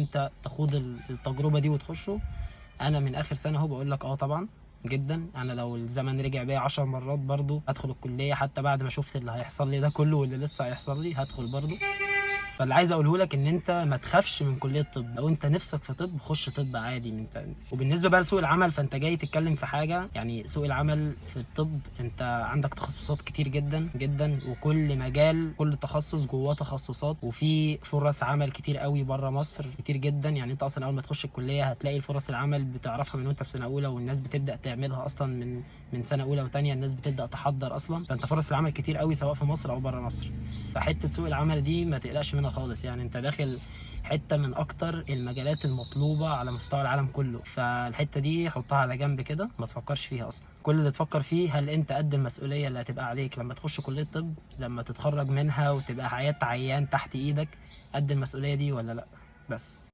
انت تخوض التجربة دي وتخشه؟ انا من اخر سنة اهو بقول لك اه طبعا جدا. انا لو الزمن رجع بيا 10 مرات برضو هدخل الكليه، حتى بعد ما شفت اللي هيحصل لي ده كله واللي لسه هيحصل لي هدخل برضو. فاللي عايز اقوله لك ان انت ما تخافش من كليه الطب، لو انت نفسك في طب خش طب عادي. من انت. وبالنسبة بقى لسوق العمل، فانت جاي تتكلم في حاجه، يعني سوق العمل في الطب انت عندك تخصصات كتير جدا جدا، وكل مجال كل تخصص جواه تخصصات، وفي فرص عمل كتير قوي بره مصر كتير جدا. يعني انت اصلا اول ما تخش الكلية هتلاقي فرص العمل بتعرفها من وانت في سنة اولى، والناس بتبدا تعملها اصلا من سنة اولى وثانيه، الناس بتبدا تحضر اصلا. فانت فرص العمل كتير قوي سواء في مصر او بره مصر. فحته سوق العمل دي ما تقلقش منها خالص، يعني انت داخل حتة من اكتر المجالات المطلوبة على مستوى العالم كله. فالحته دي حطها على جنب كده، ما تفكرش فيها اصلا. كل اللي تفكر فيه هل انت قد المسؤولية اللي هتبقى عليك لما تخش كليه طب، لما تتخرج منها وتبقى حياة عيان تحت ايدك، قد المسؤولية دي ولا لا؟ بس.